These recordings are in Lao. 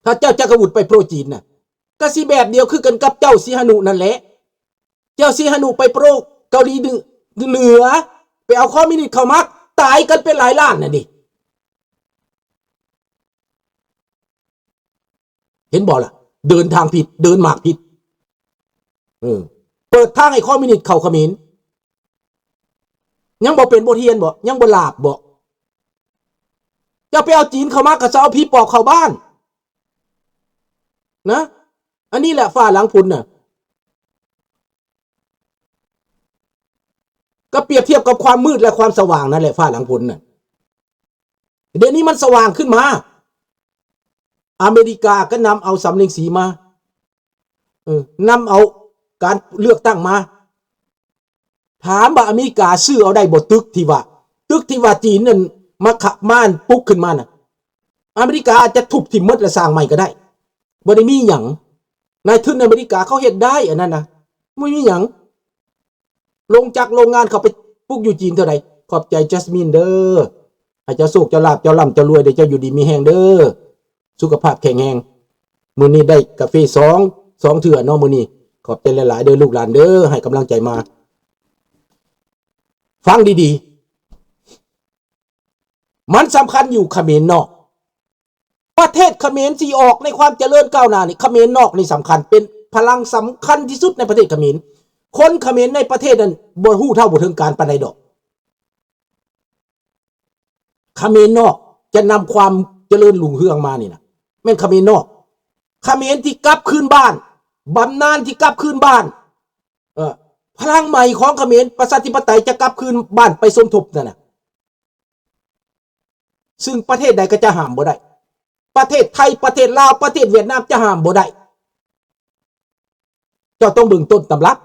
ຖ້າເຈົ້າຈັກກະວຸດໄປໂປຣຈີນນະ ກະຊິແບບດຽວຄືກັນກັບເຈົ້າສີຫະນຸນັ້ນແຫຼະ. ເຈົ້າສີຫະນຸໄປໂປຣເກົາຫຼີເໜືອ ໄປເອົາຄອມມິວນິດເຂົ້າມາ ຕາຍກັນເປັນຫຼາຍລ້ານນະເດ. ເຫັນບໍ່ລະ? ເດີນທາງຜິດ ເດີນໝາກຜິດ. ເອີ ເປີດທາງໃຫ້ຄອມມິວນິດເຂົ້າຂະເໝນ. ຍັງບໍ່ເປັນບົດຮຽນບໍ? ຍັງບໍ່ຫຼາບບໍ? ເຈົ້າໄປເອົາຈີນເຂົ້າມາ ກະຊິເອົາຜີປອບເຂົ້າບ້ານນະ. ອັນນີ້ແຫຼະຟ້າຫຼັງຝົນນະ. ກໍປຽບທຽບກັບຄວາມມືດ ແລະ ຄວາມສະຫວ່າງນັ້ນແຫຼະ ຟ້າຫຼັງຝົນນະ. ດຽວນີ້ມັນສະຫວ່າງຂຶ້ນມາ. ອາເມລິກາກໍນຳເອົາສຳເລັງສີມາ ເອີ ນຳເອົາການເລືອກຕັ້ງມາ. ຖາມວ່າອາເມລິກາຊື້ເອົາໄດ້ບໍ່? ຕຶກທີ່ວ່າ ຕຶກທີ່ວ່າຈີນນັ້ນມາຂະ ມາປຸກຂຶ້ນມານະ ອາເມລິກາອາດຈະທຸບຖິ້ມໝົດ ແລະ ສ້າງໃໝ່ກໍໄດ້. ບໍ່ໄດ້ມີຫຍັງ. ນາຍທຶນອາເມລິກາເຂົາເຮັດໄດ້ ອັນນັ້ນນະ ບໍ່ມີຫຍັງ. ໂລງຈັກໂລງງານເຂົາໄປປຸກຢູ່ຈີນເທົ່າໃດ? ຂອບໃຈຈັສມິນເດີ. ໃຫ້ເຈົ້າໂຊກເຈົ້າລາບ ເຈົ້າລ່ຳເຈົ້າລວຍເດີ ເຈົ້າຢູ່ດີມີແຮງເດີ ສຸຂະພາບແຂງແຮງ. ມື້ນີ້ໄດ້ກາເຟສອງ ສອງເທື່ອເນາະມື້ນີ້. ຂອບໃຈຫຼາຍໆເດີລູກຫຼານເດີ ໃຫ້ກຳລັງໃຈມາ. ຟັງດີໆ ມັນສຳຄັນຢູ່ຂະເໝນນອກ. ປະເທດຂະເໝນຊິອອກໃນຄວາມຈະເລີນກ້າວໜ້ານີ້ ຂະເໝນນອກນີ້ສຳຄັນ ເປັນພະລັງສຳຄັນທີ່ສຸດໃນປະເທດຂະເໝນ. ຄົນຂະເໝນໃນປະເທດນັ້ນບໍ່ຮູ້ເທົ່າບໍ່ເຖິງການປານໃດດອກ. ຂະເໝນນອກຈະນຳຄວາມຈະເລີນຮຸ່ງເຮືອງມານີ້ນະ ແມ່ນຂະເໝນນອກ. ຂະເໝນທີ່ກັບຄືນບ້ານ ບຳນານທີ່ກັບຄືນບ້ານ ເອີ ພະລັງໃໝ່ຂອງຂະເໝນ ປະຊາທິປະໄຕຈະກັບຄືນບ້ານໄປສົມທົບນັ້ນນະ. ຊຶ່ງປະເທດໃດກໍຈະຫ້າມບໍ່ໄດ້. ປະເທດໄທ, ປະເທດລາວ, ປະເທດຫວຽດນາມຈະຫ້າມບໍ່ໄດ້. ເຈົ້າຕ້ອງເບິ່ງຕົ້ນຕຳລັບ.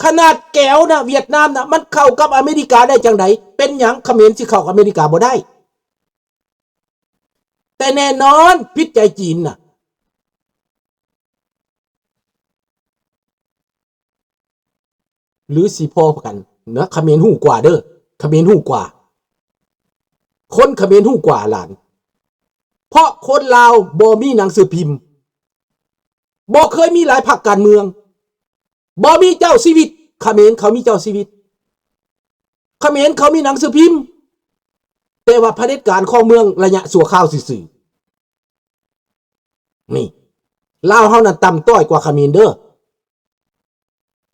ຂະໜາດແກວນະ, ຫວຽດນາມນະ, ມັນເຂົ້າກັບອາເມລິກາໄດ້ຈັ່ງໃດ? ເປັນຫຍັງຂະເໝນຊິເຂົ້າກັບອາເມລິກາບໍ່ໄດ້? ແຕ່ແນ່ນອນຜິດໃຈຈີນນະ. ຫຼືຊິພໍ້ກັນນະ? ຂະເໝນຮູ້ກວ່າເດີ, ຂະເໝນຮູ້ກວ່າ, ຄົນຂະເໝນຮູ້ກວ່າຫຼານ. ເພາະຄົນລາວບໍ່ມີໜັງສືພິມ, ບໍ່ເຄີຍມີຫຼາຍພັກການເມືອງ, ບໍ່ມີເຈົ້າຊີວິດ. ຂະເໝນເຂົາມີເຈົ້າຊີວິດ, ຂະເໝນເຂົາມີໜັງສືພິມ, ແຕ່ວ່າຜະເດັດການຄອງເມືອງໄລຍະຊົ່ວຄາວຊື່ໆ. ນີ້ ລາວເຮົານັ້ນຕ່ຳຕ້ອຍກວ່າຂະເໝນເດີ.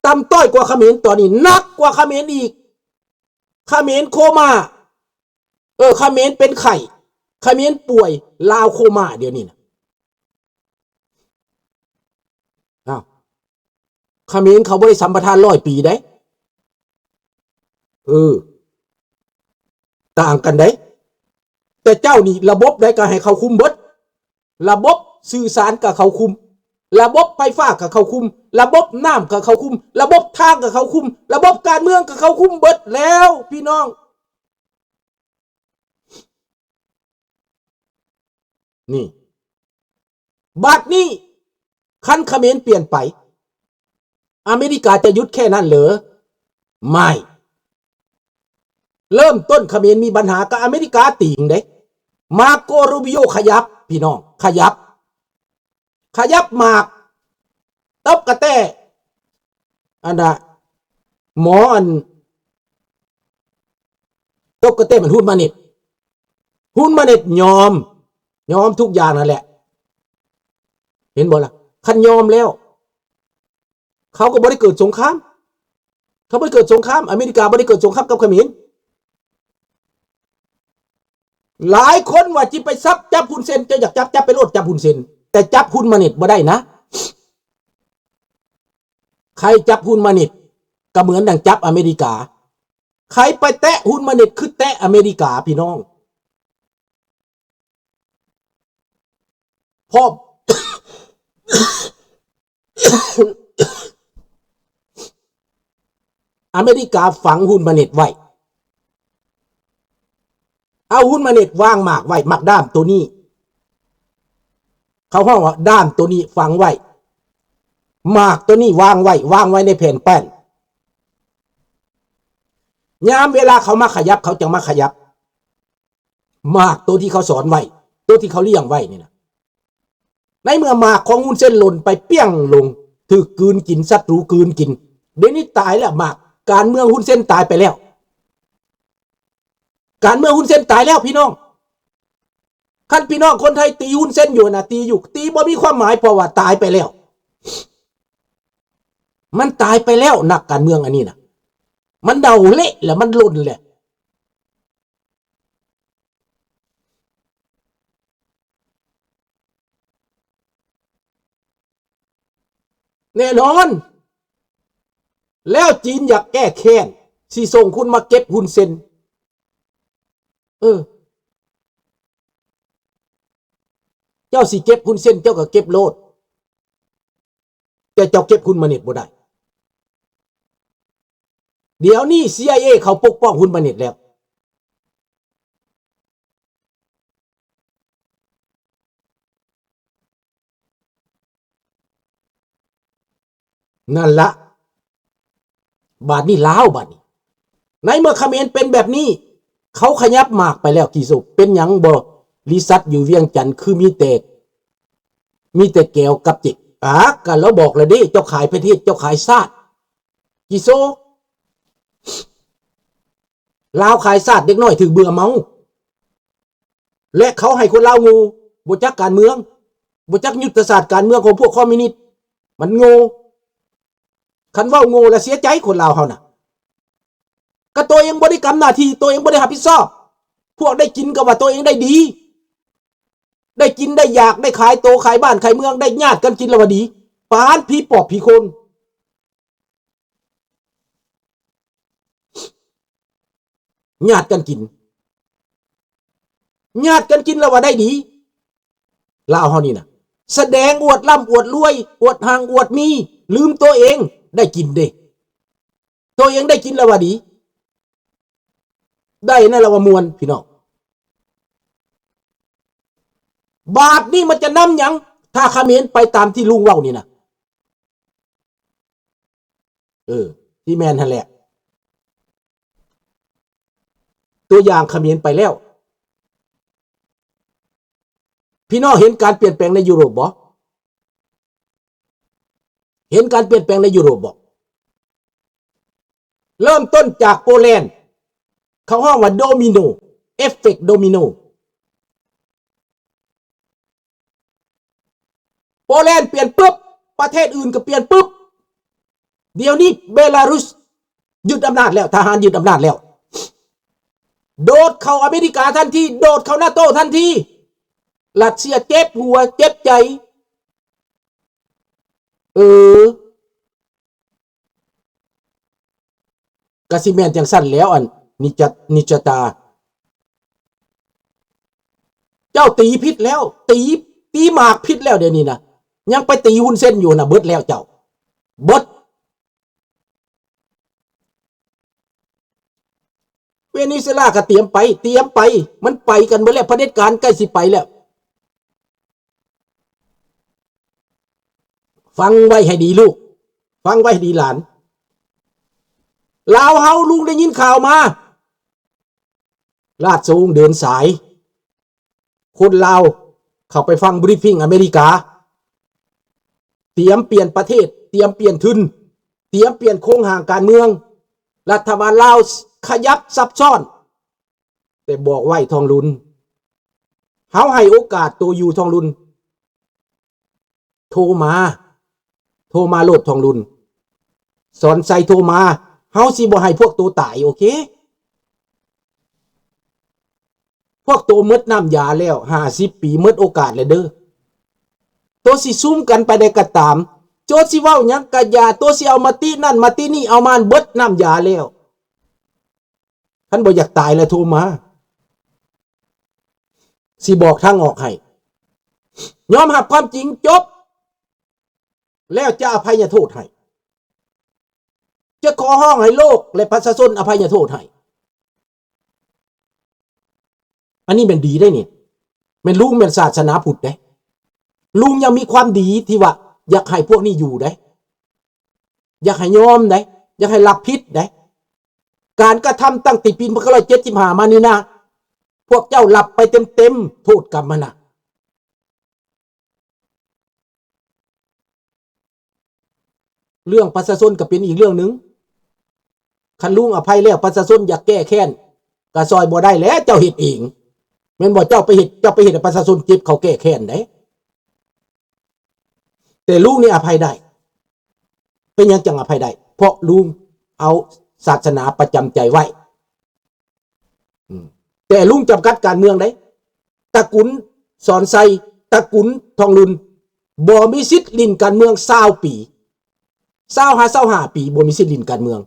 ຕ່ຳຕ້ອຍກວ່າຂະເໝນ, ຕອນນີ້ໜັກກວ່າຂະເໝນອີກ. ຂະເໝນໂຄມ່າ, ເອີ ຂະເໝນເປັນໄຂ້, ຂະເໝນປ່ວຍ, ລາວໂຄມ່າດຽວນີ້ນະ. ອ້າວ ຂະເໝນເຂົາບໍ່ໄດ້ສຳປະທານຮ້ອຍປີເດ້. ເອີ ຕ່າງກັນເດ້. ແຕ່ເຈົ້ານີ້ລະບົບໃດກໍໃຫ້ເຂົາຄຸມເບິດ. ລະບົບສື່ສານກໍເຂົາຄຸມ, ລະບົບໄຟຟ້າກໍເຂົາຄຸມ, ລະບົບນ້ຳກໍເຂົາຄຸມ, ລະບົບທາງກໍເຂົາຄຸມ, ລະບົບການເມືອງກໍເຂົາຄຸມເບິດແລ້ວ ພີ່ນ້ອງ. ນີ້ ບັດນີ້ ຄັນຂະເໝນປ່ຽນໄປ ອາເມລິກາຈະຢຸດແຄ່ນັ້ນເຫຼື? ໄມ່. ເລີ່ມຕົ້ນຂະເໝນມີບັນຫາ ກໍອາເມລິກາຕີງເດ້. ມາໂກ ຣູບີໂອ ຂະຫຍັບ ພີ່ນ້ອງ, ຂະຫຍັບ, ຂະຫຍັບໝາກ, ຕົບກະແຕ. ອັນນ່າ ໝໍອັນ ຕົບກະແຕມັນ ຮຸນມາເນັດ, ຮຸນມາເນັດຍອມ, ຍອມທຸກຢ່າງນັ້ນແຫຼະ. ເຫັນບໍ່ລະ? ຄັນຍອມແລ້ວ ເຂົາກໍບໍ່ໄດ້ເກີດສົງຄາມ, ເຂົາບໍ່ໄດ້ເກີດສົງຄາມ, ອາເມລິກາບໍ່ໄດ້ເກີດສົງຄາມກັບຂະເໝນ. ຫຼາຍຄົນວ່າຊິໄປສັບຈັບຮຸນເຊັນ, ເຈົ້າຢາກຈັບ ຈັບໄປໂລດ, ຈັບຮຸນເຊັນ, ແຕ່ຈັບຮຸນມາເນັດບໍ່ໄດ້ນະ. ໃຜຈັບຮຸນມາເນັດ ກໍເໝືອນດັ່ງຈັບອາເມລິກາ. ໃຜໄປແຕະຮຸນມາເນັດ ຄືແຕະອາເມລິກາ ພີ່ນ້ອງ. ເພາະ ອາເມລິກາຝັງຮຸນມາເນັດໄວ້, ເອົາຮຸນມາເນັດວາງໝາກໄວ້, ໝາກດ້າມໂຕນີ້, ເຂົາຮ້ອງວ່າດ້າມໂຕນີ້ຝັງໄວ້, ໝາກໂຕນີ້ວາງໄວ້, ວາງໄວ້ໃນແຜ່ນແປ້ນ. ຍາມເວລາເຂົາມາຂະຫຍັບ, ເຂົາຈັ່ງມາຂະຫຍັບ. ໝາກໂຕທີ່ເຂົາສອນໄວ້, ໂຕທີ່ເຂົາລ້ຽງໄວ້ນີ້ນະ, ໃນເມື່ອໝາກຂອງຮຸນເຊັນຫຼົ່ນໄປປ້ຽງລົງ ຖືກກືນກິນ ສັດຕູກືນກິນ ດຽວນີ້ຕາຍແລ້ວ ໝາກການເມືອງຮຸນເຊັນຕາຍໄປແລ້ວ ການເມືອງຮຸນເຊັນຕາຍແລ້ວພີ່ນ້ອງ. ຄັນພີ່ນ້ອງຄົນໄທຕີຮຸນເຊັນຢູ່ນະ ຕີຢູ່ ຕີບໍ່ມີຄວາມໝາຍ ເພາະວ່າຕາຍໄປແລ້ວ ມັນຕາຍໄປແລ້ວ ນັກການເມືອງອັນນີ້ນະ ມັນເນົ່າເລະແລ້ວ ມັນຫຼົ່ນແລ້ວ. ແນ່ນອນ ແລ້ວຈີນຢາກແກ້ແຄ້ນ ຊິສົ່ງຄົນມາເກັບຮຸນເຊັນ. ເອີ ເຈົ້າຊິເກັບຮຸນເຊັນ ເຈົ້າກໍເກັບໂລດ ແຕ່ເຈົ້າເກັບຮຸນມາເນັດບໍ່ໄດ້. ດຽວນີ້ ຊີໄອເອ ເຂົາປົກປ້ອງຮຸນມາເນັດແລ້ວ. ນັ້ນລະ ບາດນີ້ລາວ ບາດນີ້ ໃນເມື່ອຂະເໝນເປັນແບບນີ້ ເຂົາຂະຫຍັບໝາກໄປແລ້ວ ກີໂຊ. ເປັນຫຍັງບໍລິສັດຢູ່ວຽງຈັນ ຄືມີແຕ່ ມີແຕ່ແກວກັບເຈັກ? ອາ ກະລາວບອກແລ້ວເດ້ ເຈົ້າຂາຍປະເທດ ເຈົ້າຂາຍຊາດ ກີໂຊ. ລາວຂາຍຊາດ ເດັກນ້ອຍຖືກເບື່ອເມົາ ແລະ ເຂົາໃຫ້ຄົນລາວໂງ່ ບໍ່ຈັກການເມືອງ ບໍ່ຈັກຍຸດທະສາດການເມືອງຂອງພວກຄອມມິວນິດ ມັນໂງ່. ຄັນເວົ້າໂງ່ລະເສຍໃຈ ຄົນລາວເຮົານະ ກະໂຕເອງບໍ່ໄດ້ກຳໜ້າທີ່ ໂຕເອງບໍ່ໄດ້ຮັບຜິດຊອບ ພວກໄດ້ກິນກໍວ່າໂຕເອງໄດ້ດີ ໄດ້ກິນໄດ້ຢາກ ໄດ້ຂາຍໂຕຂາຍບ້ານຂາຍເມືອງ ໄດ້ຍາດກັນກິນລະວ່າດີ ປານຜີປອບຜີຄົນ. ຍາດກັນກິນ ຍາດກັນກິນແລ້ວວ່າໄດ້ດີ ລາວເຮົານີ້ນະ ສະແດງອວດລ່ຳອວດລວຍ ອວດຮັ່ງອວດມີ ລືມໂຕເອງໄດ້ກິນເດ້ ໂຕເອງໄດ້ກິນແລ້ວວ່າດີ ໄດ້ນັ້ນແລ້ວວ່າມ່ວນ ພີ່ນ້ອງ. ບາດນີ້ມັນຈະນຳຫຍັງ ຖ້າຂະເໝນໄປຕາມທີ່ລຸງເວົ້ານີ້ນະ? ເອີ ທີ່ແມ່ນຫັ້ນແຫຼະ ຕົວຢ່າງຂະເໝນໄປແລ້ວ ພີ່ນ້ອງເຫັນການປ່ຽນແປງໃນຢູໂຣບບໍ່? ເຫັນການປ່ຽນແປງໃນຢູໂຣບບໍ່? ເລີ່ມຕົ້ນຈາກໂປແລນ ເຂົາຮ້ອງວ່າໂດມິໂນ ເອຟເຟັກໂດມິໂນ. ໂປແລນປ່ຽນປຶບ ປະເທດອື່ນກໍປ່ຽນປຶບ. ດຽວນີ້ເບລາຣຸດຍຶດອຳນາດແລ້ວ ທະຫານຍຶດອຳນາດແລ້ວ ໂດດເຂົ້າອາເມລິກາທັນທີ ໂດດເຂົ້ານາໂຕທັນທີ. ຣັດເຊຍເຈັບຫົວເຈັບໃຈ ເອີ ກະຊິແມ່ນຈັ່ງຊັ້ນແລ້ວ ອັນນິຈະ ນິຈະຕາ ເຈົ້າຕີຜິດແລ້ວ ຕີ ຕີໝາກຜິດແລ້ວ ດຽວນີ້ນະ ຍັງໄປຕີຮຸນເຊັນຢູ່ນະ ເບິດແລ້ວເຈົ້າ ເບິດ. ເວເນຊູເອລາກໍຕຽມໄປ ຕຽມໄປ ມັນໄປກັນເບິດແລ້ວ ຜະເດັດການໃກ້ຊິໄປແລ້ວ. ຟັງໄວ້ໃຫ້ດີລູກ ຟັງໄວ້ໃຫ້ດີຫຼານ ລາວເຮົາ ລຸງໄດ້ຍິນຂ່າວມາ ລາຊະວົງເດີນສາຍ ຄົນລາວເຂົ້າໄປຟັງບຣີຟິງອາເມລິກາ ຕຽມປ່ຽນປະເທດ ຕຽມປ່ຽນທຶນ ຕຽມປ່ຽນໂຄງຮ່າງການເມືອງ ລັດຖະບານລາວຂະຫຍັບຊັບຊ້ອນ. ແຕ່ບອກໄວ້ທອງລຸນ ເຮົາໃຫ້ໂອກາດໂຕຢູ່ທອງລຸນ ໂທມາ ໂທມາໂລດທອງລຸນ ສອນໄຊໂທມາ ເຮົາຊິບໍ່ໃຫ້ພວກໂຕຕາຍ ໂອເຄ ພວກໂຕໝົດນ້ຳຢາແລ້ວ ຫ້າສິບປີ ໝົດໂອກາດແລ້ວເດີ ໂຕຊິຊຸມກັນປານໃດກໍຕາມ ໂຕຊິເວົ້າຫຍັງກໍຢ່າ ໂຕຊິເອົາມະຕິນັ້ນມະຕິນີ້ ເອົາມາ ໝົດນ້ຳຢາແລ້ວ. ຄັນບໍ່ຢາກຕາຍແລ້ວໂທມາ ຊິບອກທາງອອກໃຫ້ ຍອມຮັບຄວາມຈິງ ຈົບ ແລ້ວຈະອະໄພຍະໂທດໃຫ້ ຈະຂໍຮ້ອງໃຫ້ໂລກ ແລະ ປະຊາຊົນອະໄພຍະໂທດໃຫ້. ອັນນີ້ແມ່ນດີເດ້ນີ້ ແມ່ນລຸງແມ່ນສາສະໜາພຸດເດ້ ລຸງຍັງມີຄວາມດີທີ່ວ່າຢາກໃຫ້ພວກນີ້ຢູ່ເດ້ ຢາກໃຫ້ຍອມໄດ໋ ຢາກໃຫ້ຮັບຜິດໄດ໋ ການກະທຳຕັ້ງແຕ່ປີໜຶ່ງພັນເກົ້າຮ້ອຍເຈັດສິບຫ້າມານີ້ນະ ພວກເຈົ້າຮັບໄປເຕັມໆ ໂທດກຳຫັ້ນນະ. ເລື່ອງປະຊາຊົນກໍເປັນອີກເລື່ອງໜຶ່ງ. ຄັນລຸງອະໄພແລ້ວ ປະຊາຊົນຢາກແກ້ແຄ້ນ ກໍຊ່ອຍບໍ່ໄດ້ແຫຼະ ເຈົ້າເຮັດເອງ ແມ່ນບໍ່? ເຈົ້າໄປເຮັດ ເຈົ້າໄປເຮັດໃຫ້ປະຊາຊົນເຈັບ ເຂົາແກ້ແຄ້ນໄດ໋. ແຕ່ລຸງນີ້ອະໄພໄດ້. ເປັນຫຍັງຈັ່ງອະໄພໄດ້? ເພາະລຸງເອົາສາສະໜາປະຈຳໃຈໄວ້. ອືມ ແຕ່ລຸງຈຳກັດການເມືອງໄດ໋. ຕະກຸນສອນໄຊ, ຕະກຸນທອງລຸນ ບໍ່ມີສິດຫຼິ້ນການເມືອງຊາວປີ, ຊາວຫາຊາວຫ້າປີ ບໍ່ມີສິດຫຼິ້ນການເມືອງ.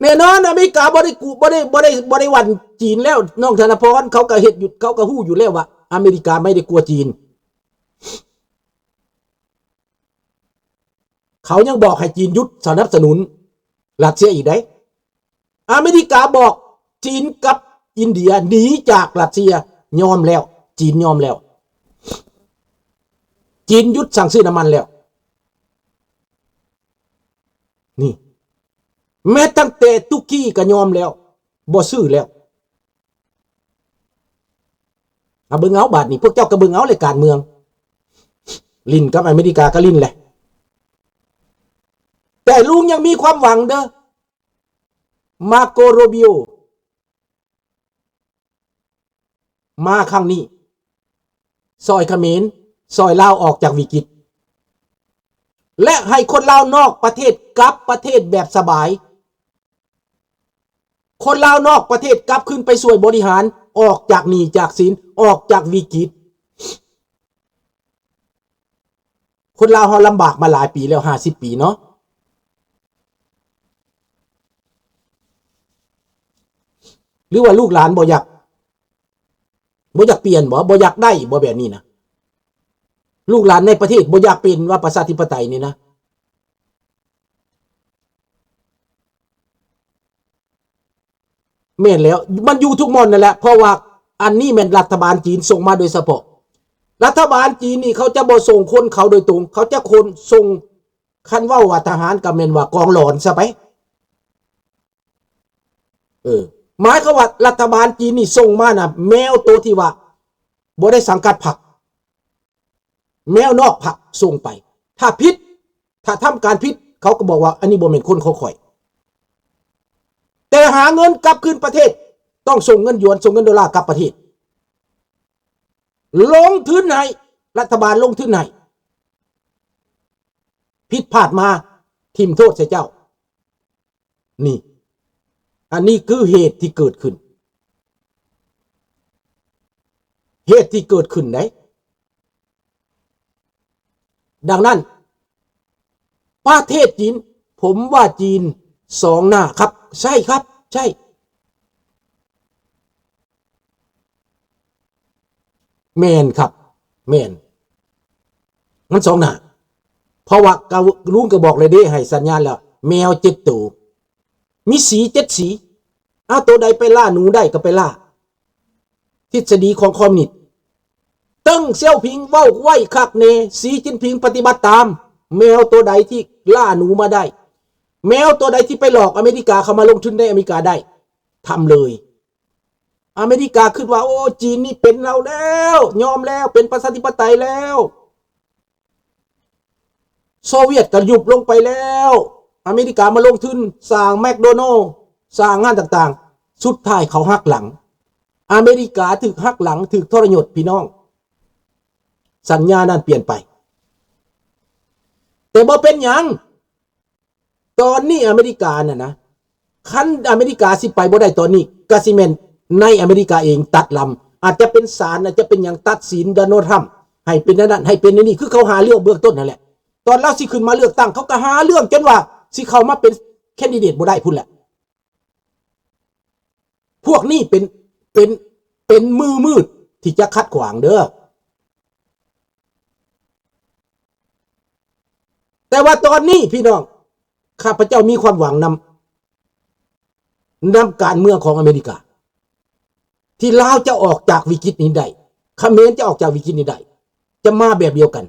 ແນ່ນອນ ອາເມລິກາບໍ່ໄດ້ກຸ ບໍ່ໄດ້ ບໍ່ໄດ້ ບໍ່ໄດ້ຫວັ່ນຈີນແລ້ວ ນ້ອງທະນະພອນ. ເຂົາກໍເຮັດຢູ່ ເຂົາກໍຮູ້ຢູ່ແລ້ວວ່າອາເມລິກາໄມ່ໄດ້ກົວຈີນ. ເຂົາຍັງບອກໃຫ້ຈີນຢຸດສະໜັບສະໜູນຣັດເຊຍອີກໄດ໋. ອາເມລິກາບອກຈີນກັບອິນເດຍໜີຈາກຣັດເຊຍ, ຍອມແລ້ວ, ຈີນຍອມແລ້ວ, ຈີນຢຸດສັ່ງຊື້ນ້ຳມັນແລ້ວ. ນີ້ ແມ້ຕັ້ງແຕ່ຕຸກກີກໍຍອມແລ້ວ, ບໍ່ຊື້ແລ້ວ. ເອົາເບິ່ງເອົາບາດນີ້ ພວກເຈົ້າກໍເບິ່ງເອົາແຫຼະ ການເມືອງ ຫຼິ້ນກັບອາເມລິກາກໍຫຼິ້ນແຫຼະ. ແຕ່ລຸງຍັງມີຄວາມຫວັງເດີ້ ມາໂກ ໂຣບິໂອ ມາຄັ້ງນີ້ ຊ່ອຍຂະເໝນ ຊ່ອຍລາວອອກຈາກວິກິດ ແລະ ໃຫ້ຄົນລາວນອກປະເທດກັບປະເທດແບບສະບາຍ. ຄົນລາວນອກປະເທດກັບຄືນໄປຊ່ວຍບໍລິຫານ ອອກຈາກໜີ້ຈາກສິນ ອອກຈາກວິກິດ. ຄົນລາວເຮົາລຳບາກມາຫຼາຍປີແລ້ວ ຫ້າສິບປີເນາະ. ຫຼືວ່າລູກຫຼານບໍ່ຢາກ ບໍ່ຢາກປ່ຽນບໍ່? ບໍ່ຢາກໄດ້ບໍ່ແບບນີ້ນະ? ລູກຫຼານໃນປະເທດບໍ່ຢາກເປັນວ່າປະຊາທິປະໄຕນີ້ນະ? ແມ່ນແລ້ວ ມັນຢູ່ທຸກບ່ອນນັ້ນແຫຼະ ເພາະວ່າອັນນີ້ແມ່ນລັດຖະບານຈີນສົ່ງມາໂດຍສະເພາະ. ລັດຖະບານຈີນນີ້ເຂົາຈະບໍ່ສົ່ງຄົນເຂົາໂດຍຕົງ ເຂົາຈະຂົນສົ່ງ ຄັນເວົ້າວ່າທະຫານກໍແມ່ນວ່າກອງຫຼອນຊະໄປ. ເອີ ໝາຍຄວາມວ່າລັດຖະບານຈີນນີ້ສົ່ງມານະ ແມວໂຕທີ່ວ່າບໍ່ໄດ້ສັງກັດພັກ ແມວນອກພັກສົ່ງໄປ. ຖ້າຜິດ ຖ້າທຳການຜິດ ເຂົາກໍບອກວ່າ ອັນນີ້ບໍ່ແມ່ນຄົນຂອງຂ້ອຍ. ແຕ່ຫາເງິນກັບຄືນປະເທດ ຕ້ອງສົ່ງເງິນຢວນ ສົ່ງເງິນໂດລາກັບປະເທດ ລົງທຶນໃຫ້ ລັດຖະບານລົງທຶນໃຫ້. ຜິດພາດມາ ຖິ້ມໂທດໃສ່ເຈົ້າ. ນີ້ ອັນນີ້ຄືເຫດທີ່ເກີດຂຶ້ນ ເຫດທີ່ເກີດຂຶ້ນໃດ໋. ດັ່ງນັ້ນ ປະເທດຈີນ ຜົມວ່າຈີນສອງໜ້າຄັບ. ໃຊ່ຄັບ ໃຊ່. ແມ່ນຄັບ ແມ່ນ ມັນສອງໜ້າ. ເພາະວ່າກະ ລຸງກໍບອກແລ້ວເດ້ ໃຫ້ສັນຍານແລ້ວ ແມວເຈັດໂຕ ມີສີເຈັດສີ. ເອົາ ໂຕໃດໄປລ່າໜູໄດ້ກໍໄປລ່າ. ທິດສະດີຂອງຄອມມິວນິດ ເຕີງ ຊຽວຜິງ ເວົ້າໄວ້ຄັກແນ່ ສີຈິນຜິງປະຕິບັດຕາມ. ແມວໂຕໃດທີ່ລ່າໜູມາໄດ້ ແມວໂຕໃດທີ່ໄປຫຼອກອາເມລິກາເຂົ້າມາລົງທຶນໃນອາເມລິກາໄດ້ ທຳເລີຍ. ອາເມລິກາຄິດວ່າ ໂອ້ ຈີນນີ້ເປັນລາວແລ້ວ ຍອມແລ້ວ ເປັນປະຊາທິປະໄຕແລ້ວ. ໂຊວຽດກໍຍຸບລົງໄປແລ້ວ ອາເມລິກາມາລົງທຶນສ້າງແມັກໂດນັລ ສ້າງງານຕ່າງໆ ສຸດທ້າຍເຂົາຫັກຫຼັງ. ອາເມລິກາຖືກຫັກຫຼັງ ຖືກທໍລະຍົດ ພີ່ນ້ອງ. ສັນຍານັ້ນປ່ຽນໄປ. ແຕ່ບໍ່ເປັນຫຍັງ ຕອນນີ້ອາເມລິການະນະ ຄັນອາເມລິກາຊິໄປບໍ່ໄດ້ຕອນນີ້ ກະຊິແມ່ນໃນອາເມລິກາເອງຕັດລຳ. ອາດຈະເປັນສານ ອາດຈະເປັນຫຍັງຕັດສິນໂດນັລທຣຳ ໃຫ້ເປັນແນວນັ້ນ ໃຫ້ເປັນແນວນີ້ ຄືເຂົາຫາເລື່ອງເບື້ອງຕົ້ນຫັ້ນແຫຼະ. ຕອນລາວຊິຂຶ້ນມາເລືອກຕັ້ງ ເຂົາກໍຫາເລື່ອງຈົນວ່າຊິເຂົ້າມາເປັນແຄນດິເດດບໍ່ໄດ້ພຸ້ນແຫຼະ. ພວກນີ້ເປັນ ເປັນ ເປັນມືມືດທີ່ຈະຂັດຂວາງເດີ້. ແຕ່ວ່າຕອນນີ້ພີ່ນ້ອງ ຂ້າພະເຈົ້າມີຄວາມຫວັງນຳ ນຳການເມືອງຂອງອາເມລິກາ ທີ່ລາວຈະອອກຈາກວິກິດນີ້ໄດ້ ຂະເໝນຈະອອກຈາກວິກິດນີ້ໄດ້ ຈະມາແບບດຽວກັນ.